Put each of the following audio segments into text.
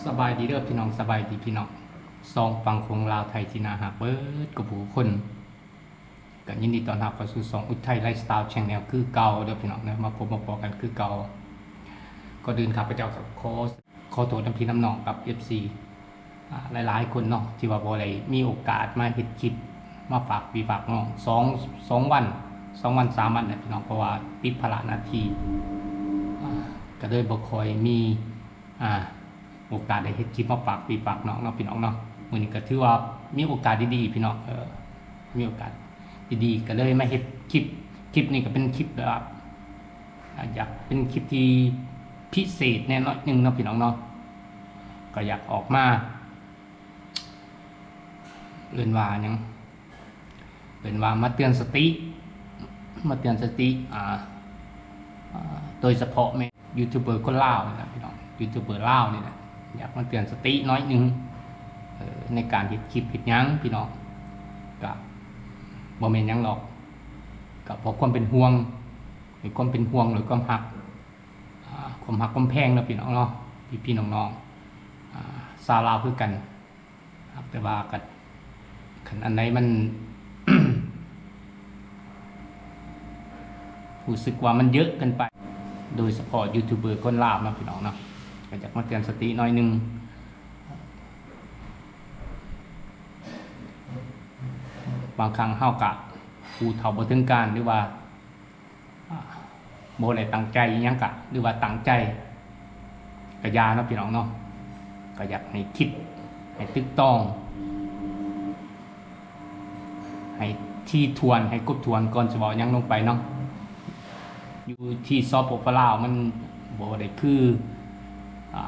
ສະບາຍດີເດີພີ່ນ້ອງ, ສະບາຍດີພີ່ນ້ອງສອງຝັ່ງຂອງລາວໄທທີ່ໜ້າຮັກເບິດທຸກຜູ້ທຸກຄົນ. ກໍຍິນດີຕ້ອນຮັບເຂົ້າສູ່ຊ່ອງອຸໄທໄລຟ໌ສະຕາຍແຊນແນວຄືເກົ່າເດີພີ່ນ້ອງເດີ, ມາພົບມາພໍ້ກັນຄືເກົ່າ. ກ່ອນອື່ນຂ້າພະເຈົ້າກໍຂໍ ຂໍໂທດນຳພີ່ນຳນ້ອງກັບເອັຟຊີ ອາ ຫຼາຍໆຄົນເນາະ ທີ່ວ່າບໍ່ໄດ້ມີໂອກາດມາເຮັດຄລິບມາຝາກພີ່ຝາກນ້ອງ ສອງ ສອງວັນ ສອງວັນສາມວັນແຫຼະພີ່ນ້ອງ, ເພາະວ່າຕິດພາລະໜ້າທີ່ ອາ ກໍເລີຍບໍ່ຄ່ອຍມີ ອາ ໂອກາດໄດ້ເຮັດຄລິບມາຝາກພີ່ຝາກນ້ອງເນາະ ພີ່ນ້ອງເນາະ. ມື້ນີ້ກໍຖືວ່າມີໂອກາດດີໆ ພີ່ນ້ອງ ເອີ ມີໂອກາດດີໆ ກໍເລີຍມາເຮັດຄລິບ. ຄລິບນີ້ກໍເປັນຄລິບແບບວ່າ ອາ ຢາກເປັນຄລິບທີ່ພິເສດແດ່ໜ້ອຍໜຶ່ງເນາະ ພີ່ນ້ອງເນາະ. ກໍຢາກອອກມາ ເອີ້ນວ່າຫຍັງ ເອີ້ນວ່າມາເຕືອນສະຕິ ມາເຕືອນສະຕິ ອາ ອາ ໂດຍສະເພາະແມ່ນຢູທູບເບີຄົນລາວນີ້ແຫຼະພີ່ນ້ອງ, ຢູທູບເບີລາວນີ້ແຫຼະ ຢາກມາເຕືອນສະຕິໜ້ອຍໜຶ່ງ ເອີ ໃນການເຮັດຄລິບເຮັດຫຍັງພີ່ນ້ອງ. ກະບໍ່ແມ່ນຫຍັງດອກ ກະເພາະຄວາມເປັນຫ່ວງ ໃນຄວາມເປັນຫ່ວງ ແລະ ຄວາມຮັກ ອາ ຄວາມຮັກຄວາມແພງເນາະ ພີ່ນ້ອງເນາະ ພີ່ໆນ້ອງໆ ອາ ຊາວລາວຄືກັນ. ແຕ່ວ່າກໍ ຄັນອັນໃດມັນ ຮູ້ສຶກວ່າມັນເຍອະເກີນໄປ ໂດຍສະເພາະຢູທູບເບີຄົນລາວເນາະ ພີ່ນ້ອງເນາະ, ກໍຢາກມາເຕືອນສະຕິໜ້ອຍໜຶ່ງ. ບາງຄັ້ງເຮົາກະຮູ້ເທົ່າບໍ່ເຖິງການ ຫຼືວ່າ ອາ ບໍ່ໄດ້ຕັ້ງໃຈອີ່ຫຍັງກະ ຫຼືວ່າຕັ້ງໃຈກະຢ່າເນາະ ພີ່ນ້ອງເນາະ. ກະຢາກໃຫ້ຄິດ ໃຫ້ຕຶກຕອງ ໃຫ້ຖີ່ຖ້ວນ ໃຫ້ຄົບຖ້ວນກ່ອນຊິເວົ້າຫຍັງລົງໄປເນາະ. ຢູ່ທີ່ ສປປ ລາວ ມັນບໍ່ໄດ້ຄື ອ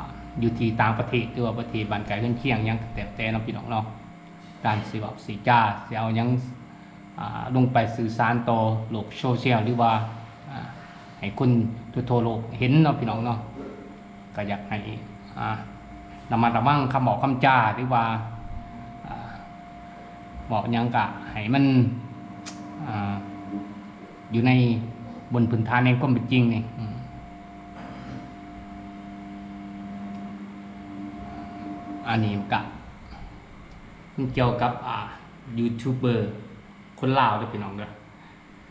າ ຢູ່ທີ່ຕ່າງປະເທດ ຫຼືວ່າປະເທດບ້ານໃກ້ເຮືອນຄຽງຫຍັງກໍແຕ່ວແຕ່ເນາະ ພີ່ນ້ອງເນາະ. ການຊິເວົ້າຊິຈາ ຊິເອົາຫຍັງ ອາ ລົງໄປສື່ສານຕໍ່ໂລກໂຊຊຽວ ຫຼືວ່າ ອາ ໃຫ້ຄົນທົ່ວໆໂລກເຫັນເນາະ ພີ່ນ້ອງເນາະ, ກໍຢາກໃຫ້ ອາ ລະມັດລະວັງຄຳເວົ້າຄຳຈາ ຫຼືວ່າ ອາ ເວົ້າຫຍັງກໍໃຫ້ມັນ ອາ ຢູ່ໃນບົນພື້ນຖານແຫ່ງຄວາມເປັນຈິງນີ້. ອາ ອັນນີ້ກໍ ມັນກ່ຽວກັບ ອາ ຢູທູບເບີຄົນລາວເດີພີ່ນ້ອງເດີ.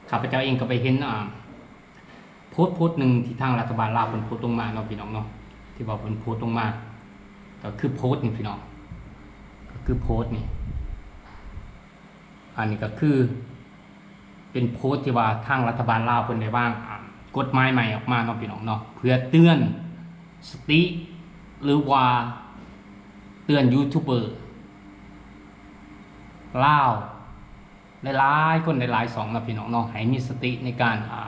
ຂ້າພະເຈົ້າເອງກໍໄປເຫັນ ອາ ໂພສໂພສໜຶ່ງທີ່ທາງລັດຖະບານລາວເພິ່ນໂພສລົງມາເນາະ ພີ່ນ້ອງເນາະ, ທີ່ວ່າເພິ່ນໂພສລົງມາ ກໍຄືໂພສນີ້ພີ່ນ້ອງ ກໍຄືໂພສນີ້. ອັນນີ້ກໍຄືເປັນໂພສທີ່ວ່າທາງລັດຖະບານລາວເພິ່ນໄດ້ວາງ ອາ ກົດໝາຍໃໝ່ອອກມາເນາະ ພີ່ນ້ອງເນາະ, ເພື່ອເຕືອນສະຕິ ຫຼືວ່າເຕືອນຢູທູບເບີລາວ ຫຼາຍໆຄົນ ຫຼາຍໆຊ່ອງເນາະ ພີ່ນ້ອງເນາະ, ໃຫ້ມີສະຕິໃນການ ອາ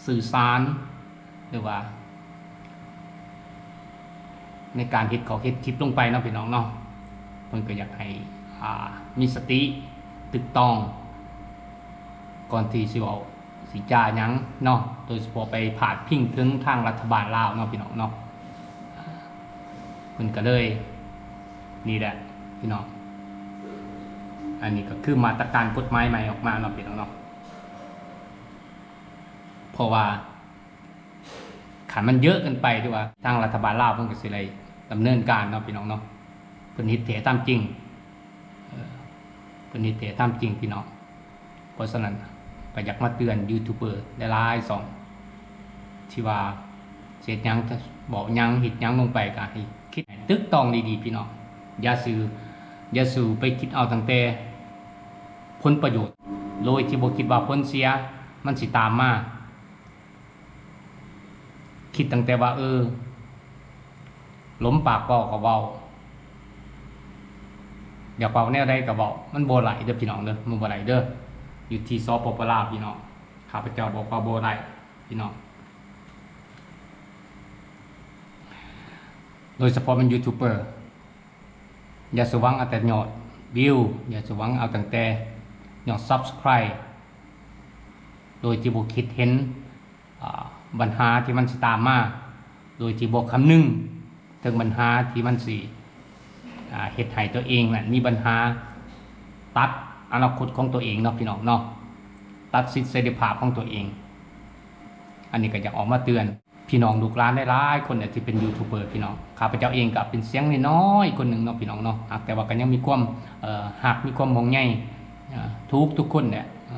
ສື່ສານ ຫຼືວ່າໃນການເຮັດຂອງເຮັດຄລິບລົງໄປເນາະ ພີ່ນ້ອງເນາະ. ເພິ່ນກໍຢາກໃຫ້ ອາ ມີສະຕິຕຶກຕອງ ກ່ອນທີ່ຊິເວົ້າຊິຈາຫຍັງເນາະ, ໂດຍສະເພາະໄປພາດພິງເຖິງທາງລັດຖະບານລາວເນາະ ພີ່ນ້ອງເນາະ. ເພິ່ນກໍເລີຍ ນີ້ແຫຼະພີ່ນ້ອງ, ອັນນີ້ກໍຄືມາດຕະການກົດໝາຍໃໝ່ອອກມາເນາະ ພີ່ນ້ອງເນາະ. ເພາະວ່າຄັນມັນເຍອະເກີນໄປ ຫຼືວ່າທາງລັດຖະບານລາວເພິ່ນກໍຊິໄດ້ດຳເນີນການເນາະ ພີ່ນ້ອງເນາະ, ເພິ່ນເຮັດແທ້ຕາມຈິງ ເອີ ເພິ່ນເຮັດແທ້ຕາມຈິງ ພີ່ນ້ອງ. ເພາະສະນັ້ນ ກໍຢາກມາເຕືອນຢູທູບເບີຫຼາຍໆຊ່ອງ ທີ່ວ່າເຮັດຫຍັງ ເວົ້າຫຍັງ ເຮັດຫຍັງລົງໄປ ກໍໃຫ້ຄິດໃຫ້ຕຶກຕອງດີໆ ພີ່ນ້ອງ. ຢ່າຊື່ ຢ່າສູ່ໄປຄິດເອົາຕັ້ງແຕ່ຜົນປະໂຫຍດ ໂດຍທີ່ບໍ່ຄິດວ່າຜົນເສຍມັນຊິຕາມມາ. ຄິດຕັ້ງແຕ່ວ່າ ເອີ ລົມປາກເວົ້າກໍເວົ້າ ຢາກເວົ້າແນວໃດກໍເວົ້າ, ມັນບໍ່ໄດ້ເດີພີ່ນ້ອງເດີ, ມັນບໍ່ໄດ້ເດີ. ຢູ່ທີ່ ສປປ ລາວ ພີ່ນ້ອງ, ຂ້າພະເຈົ້າບອກວ່າບໍ່ໄດ້ພີ່ນ້ອງ. ໂດຍສະເພາະແມ່ນຢູທູບເບີ ຢ່າສະຫວັງເອົາແຕ່ຍອດວິວ, ຢ່າສະຫວັງເອົາຕັ້ງແຕ່ຍອດຊັບສະໄຄຣບ໌ ໂດຍທີ່ບໍ່ຄິດເຫັນ ອາ ບັນຫາທີ່ມັນຊິຕາມມາ ໂດຍທີ່ບໍ່ຄຳນຶງເຖິງບັນຫາທີ່ມັນຊິ ອາ ເຮັດໃຫ້ຕົວເອງນັ້ນມີບັນຫາ, ຕັດອະນາຄົດຂອງຕົວເອງເນາະ ພີ່ນ້ອງເນາະ, ຕັດສິດເສລີພາບຂອງຕົວເອງ. ອັນນີ້ກໍຢາກອອກມາເຕືອນ ພີ່ນ້ອງລູກຫຼານຫຼາຍໆຄົນທີ່ເປັນຢູທູບເບີພີ່ນ້ອງ, ຂ້າພະເຈົ້າເອງກໍເປັນສຽງນ້ອຍໆຄົນໜຶ່ງເນາະພີ່ນ້ອງເນາະ, ຫາກແຕ່ວ່າກໍຍັງມີຄວາມ ເອີ ຮັກ ມີຄວາມຫ່ວງໃຍ ເອີ ທຸກໆຄົນແຫຼະ. ເອີ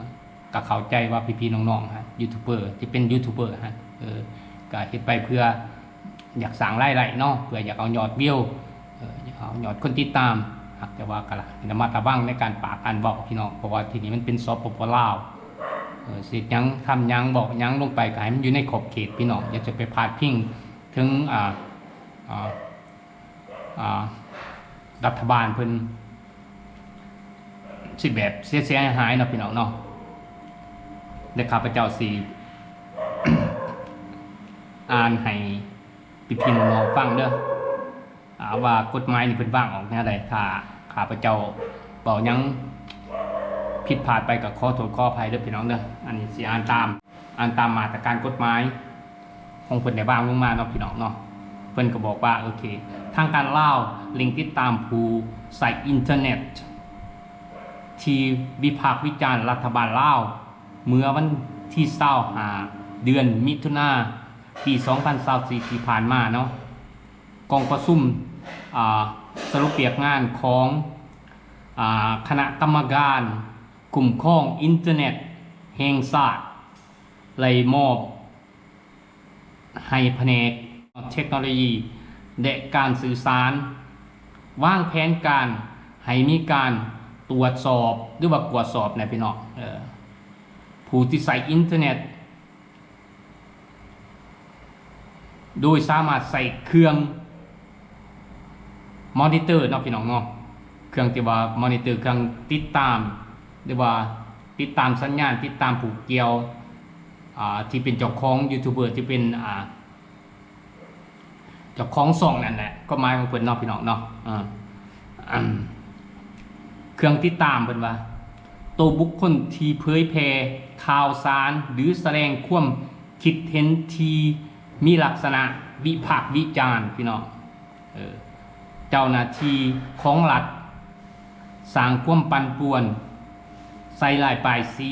ກໍເຂົ້າໃຈວ່າພີ່ໆນ້ອງໆ ຢູທູບເບີທີ່ເປັນຢູທູບເບີຫັ້ນ ເອີ ກໍເຮັດໄປເພື່ອ ຢາກສ້າງລາຍໄດ້ເນາະ, ເພື່ອຢາກເອົາຍອດວິວ ເອີ ຢາກເອົາຍອດຄົນຕິດຕາມ. ຫາກແຕ່ວ່າກໍລະມັດລະວັງໃນການປາກການເວົ້າພີ່ນ້ອງ, ເພາະວ່າທີ່ນີ້ມັນເປັນ ສປປ ລາວ ເອີ ຊິເຮັດຫຍັງ ທຳຫຍັງ ເວົ້າຫຍັງລົງໄປ ກໍໃຫ້ມັນຢູ່ໃນຂອບເຂດພີ່ນ້ອງ, ຢ່າຈະໄປພາດພິງເຖິງ ອ່າ ອ່າ ອ່າ ລັດຖະບານເພິ່ນ ຊິແບບເສຍໆຫາຍໆເນາະພີ່ນ້ອງເນາະ. ແລະ ຂ້າພະເຈົ້າຊິ ອ່ານໃຫ້ພີ່ໆນ້ອງໆຟັງເດີ ອ່າ ວ່າກົດໝາຍນີ້ເພິ່ນວາງອອກແນວໃດ. ຖ້າຂ້າພະເຈົ້າເວົ້າຫຍັງຜິດພາດໄປ ກໍຂໍໂທດຂໍອະໄພເດີພີ່ນ້ອງເດີ. ອັນນີ້ຊິອ່ານຕາມ ອ່ານຕາມມາດຕະການກົດໝາຍຂອງເພິ່ນໄດ້ວາງລົງມາເນາະພີ່ນ້ອງເນາະ. ເພິ່ນກໍບອກວ່າ ໂອເຄ ທາງການລາວເລັ່ງຕິດຕາມຜູ້ໃຊ້ອິນເຕີເນັດທີ່ວິພາກວິຈານລັດຖະບານລາວ ເມື່ອວັນທີຊາວຫ້າ ເດືອນມິຖຸນາ ປີສອງພັນຊາວສີ່ ທີ່ຜ່ານມາເນາະ. ກອງປະຊຸມ ອ່າ ສະຫຼຸບວຽກງານຂອງ ອ່າ ຄະນະກຳມະການຄຸ້ມຄອງອິນເຕີເນັດແຫ່ງຊາດ ໄດ້ມອບໃຫ້ພະແນກເທັກໂນໂລຢີ ແລະ ການສື່ສານ ວາງແຜນການໃຫ້ມີການຕວດສອບ ຫຼືວ່າກວດສອບນະພີ່ນ້ອງ ເອີ ຜູ້ທີ່ໃຊ້ອິນເຕີເນັດ ໂດຍສາມາດໃຊ້ເຄື່ອງມອນິເຕີເນາະພີ່ນ້ອງເນາະ, ເຄື່ອງທີ່ວ່າມອນິເຕີ ເຄື່ອງຕິດຕາມ ຫຼືວ່າຕິດຕາມສັນຍານ ຕິດຕາມຜູ້ກ່ຽວ ອ່າ ທີ່ເປັນເຈົ້າຂອງຢູທູບເບີ ທີ່ເປັນ ອ່າ ເຈົ້າຂອງຊ່ອງນັ້ນແຫຼະ ຄວາມໝາຍຂອງເພິ່ນເນາະພີ່ນ້ອງເນາະ. ເອີ ເຄື່ອງຕິດຕາມເພິ່ນວ່າ ໂຕບຸກຄົນທີ່ເຜີຍແຜ່ຂ່າວສານ ຫຼື ສະແດງຄວາມຄິດເຫັນທີ່ມີລັກສະນະວິພາກວິຈານ ພີ່ນ້ອງ ເອີ ເຈົ້າໜ້າທີ່ຂອງລັດ ສ້າງຄວາມປັ່ນປ່ວນ ໃສ່ຮ້າຍປ້າຍສີ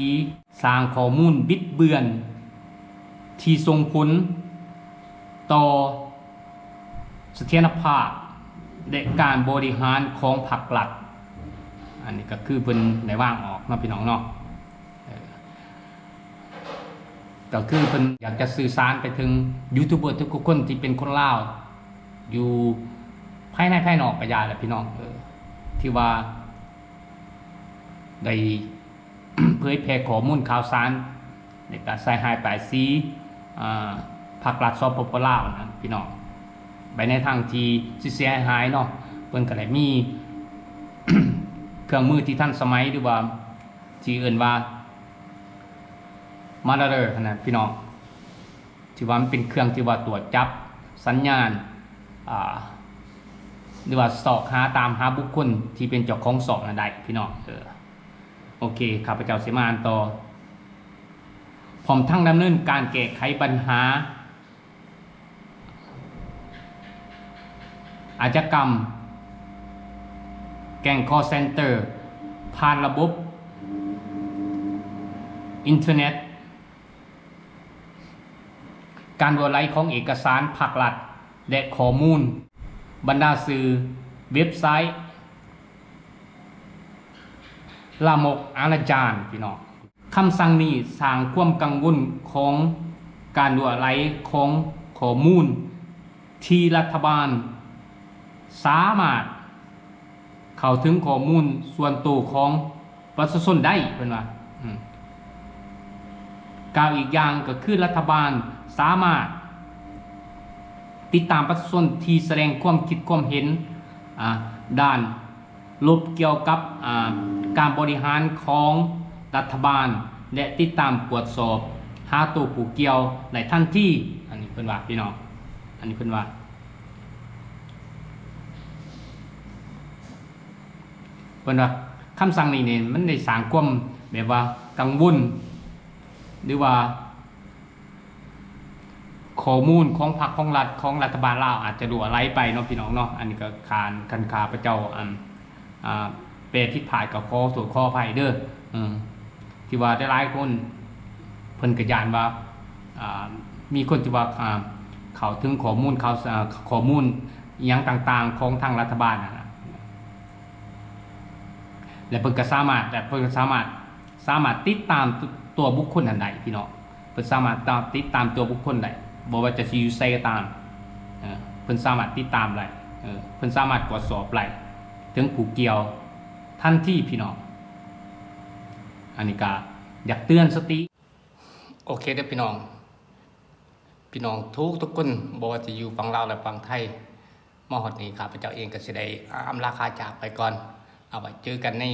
ສ້າງຂໍ້ມູນບິດເບືອນທີ່ສົ່ງຜົນຕໍ່ສະຖຽນນະພາບ ແລະ ການບໍລິຫານຂອງພັກລັດ. ອັນນີ້ກໍຄືເພິ່ນໄດ້ວາງອອກເນາະພີ່ນ້ອງເນາະ, ເອີ ກໍຄືເພິ່ນຢາກຈະສື່ສານໄປເຖິງຢູທູບເບີທຸກໆຄົນທີ່ເປັນຄົນລາວ ຢູ່ພາຍໃນພາຍນອກກໍຢ່າແຫຼະພີ່ນ້ອງ ເອີ ທີ່ວ່າໄດ້ ເຜີຍແຜ່ຂໍ້ມູນຂ່າວສານ ແລະ ກະໃສ່ຮ້າຍປ້າຍສີ ອາ ພັກລັດ ສປປ ລາວ ນະພີ່ນ້ອງ ໄປໃນທາງທີ່ຊິເສຍຫາຍເນາະ. ເພິ່ນກະໄດ້ມີເຄື່ອງມືທີ່ທັນສະໄໝ ຫຼືວ່າທີ່ເອີ້ນວ່າ ມອນິເຕີຫັ້ນນະພີ່ນ້ອງ ທີ່ວ່າມັນເປັນເຄື່ອງທີ່ວ່າຕວດຈັບສັນຍານ ອາ ຫຼືວ່າຊອກຫາຕາມຫາບຸກຄົນທີ່ເປັນເຈົ້າຂອງຊ່ອງນັ້ນໄດ້ພີ່ນ້ອງ. ເອີ ໂອເຄ ຂ້າພະເຈົ້າຊິມາອ່ານຕໍ່. ພ້ອມທັງດຳເນີນການແກ້ໄຂບັນຫາອາຊະຍາກຳ ແກ້ງຄໍເຊັນເຕີ ຜ່ານລະບົບອິນເຕີເນັດ, ການຮົ່ວໄຫຼຂອງເອກະສານພັກລັດ ແລະ ຂໍ້ມູນບັນດາສື່, ເວັບໄຊ, ລາມົກອານາຈານ ພີ່ນ້ອງ. ຄຳສັ່ງນີ້ສ້າງຄວາມກັງວົນຂອງການຮົ່ວໄຫຼຂອງຂໍ້ມູນທີ່ລັດຖະບານສາມາດເຂົ້າເຖິງຂໍ້ມູນສ່ວນໂຕຂອງປະຊາຊົນໄດ້ ເພິ່ນວ່າ. ອືມ ກ່າວອີກຢ່າງກໍຄືລັດຖະບານສາມາດຕິດຕາມປະຊາຊົນທີ່ສະແດງຄວາມຄິດຄວາມເຫັນ ອາ ດ້ານ ລົບກ່ຽວກັບ ອາ ການບໍລິຫານຂອງລັດຖະບານ ແລະ ຕິດຕາມກວດສອບຫາໂຕຜູ້ກ່ຽວໄດ້ທັນທີ. ອັນນີ້ເພິ່ນວ່າ ພີ່ນ້ອງ ອັນນີ້ເພິ່ນວ່າ ເພິ່ນວ່າຄຳສັ່ງນີ້ນີ້ ມັນໄດ້ສ້າງຄວາມແບບວ່າກັງວົນ ຫຼືວ່າ ຂໍ້ມູນຂອງພັກຂອງລັດ ຂອງລັດຖະບານລາວອາດຈະຮົ່ວໄຫຼໄປເນາະ ພີ່ນ້ອງເນາະ. ອັນນີ້ກໍຂານ ຄັນຂ້າພະເຈົ້າ ອັນ ອ່າ ແປຜິດພາດກໍຂໍໂທດຂໍອະໄພເດີ. ເອີ ທີ່ວ່າຫຼາຍໆຄົນເພິ່ນກໍຢ້ານວ່າ ອ່າ ມີຄົນທີ່ວ່າ ອ່າ ເຂົ້າເຖິງຂໍ້ມູນຂ່າວ ເອີ ຂໍ້ມູນອີ່ຫຍັງຕ່າງໆຂອງທາງລັດຖະບານຫັ້ນນະ ແລະ ເພິ່ນກໍສາມາດ ແລະ ເພິ່ນກໍສາມາດ ສາມາດຕິດຕາມຕົວ ຕົວບຸກຄົນນັ້ນໄດ້ພີ່ນ້ອງ. ເພິ່ນສາມາດຕາມ ຕິດຕາມຕົວບຸກຄົນໄດ້ ບໍ່ວ່າຈະຊິຢູ່ໃສກໍຕາມ ເອີ ເພິ່ນສາມາດຕິດຕາມໄດ້ ເອີ ເພິ່ນສາມາດກວດສອບໄດ້ເຖິງຜູ້ກ່ຽວທັນທີພີ່ນ້ອງ. ອັນນີ້ກໍຢາກເຕືອນສະຕິ. ໂອເຄເດີພີ່ນ້ອງ ພີ່ນ້ອງທຸກໆຄົນ ບໍ່ວ່າຈະຢູ່ຝັ່ງລາວ ແລະ ຝັ່ງໄທ ມາຮອດນີ້ ຂ້າພະເຈົ້າເອງກໍຊິໄດ້ ອາ ອຳລາຄາຈາກໄປກ່ອນ. ເອົາໄວ້ເຈີກັນໃນ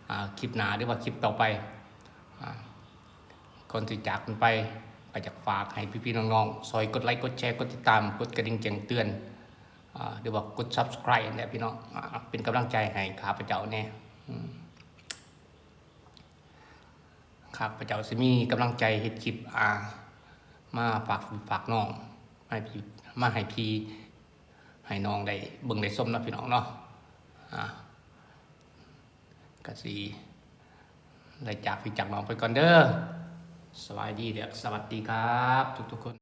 ອາ ຄລິບໜ້າ ຫຼືວ່າຄລິບຕໍ່ໄປ. ອາ ກ່ອນທີ່ຈາກກັນໄປ ກໍຢາກຝາກໃຫ້ພີ່ໆນ້ອງໆ ຊ່ອຍກົດໄລ ກົດແຊ ກົດຕິດຕາມ ກົດກະດິ່ງແຈ້ງເຕືອນ ອາ ຫຼືວ່າກົດ Subscribe ແຫຼະພີ່ນ້ອງ ອາ ເປັນກຳລັງໃຈໃຫ້ຂ້າພະເຈົ້າແດ່. ອືມ ຂ້າພະເຈົ້າຊິມີກຳລັງໃຈເຮັດຄລິບ ອາ ມາຝາກພີ່ຝາກນ້ອງ ໃຫ້ພີ່ ມາໃຫ້ພີ່ໃຫ້ນ້ອງໄດ້ເບິ່ງໄດ້ຊົມເນາະພີ່ນ້ອງເນາະ. ອາ ກະຊິໄດ້ຈາກພີ່ຈາກນ້ອງໄປກ່ອນເດີ. ສະບາຍດີ ແລະ ສະຫວັດດີຄັບທຸກໆຄົນ.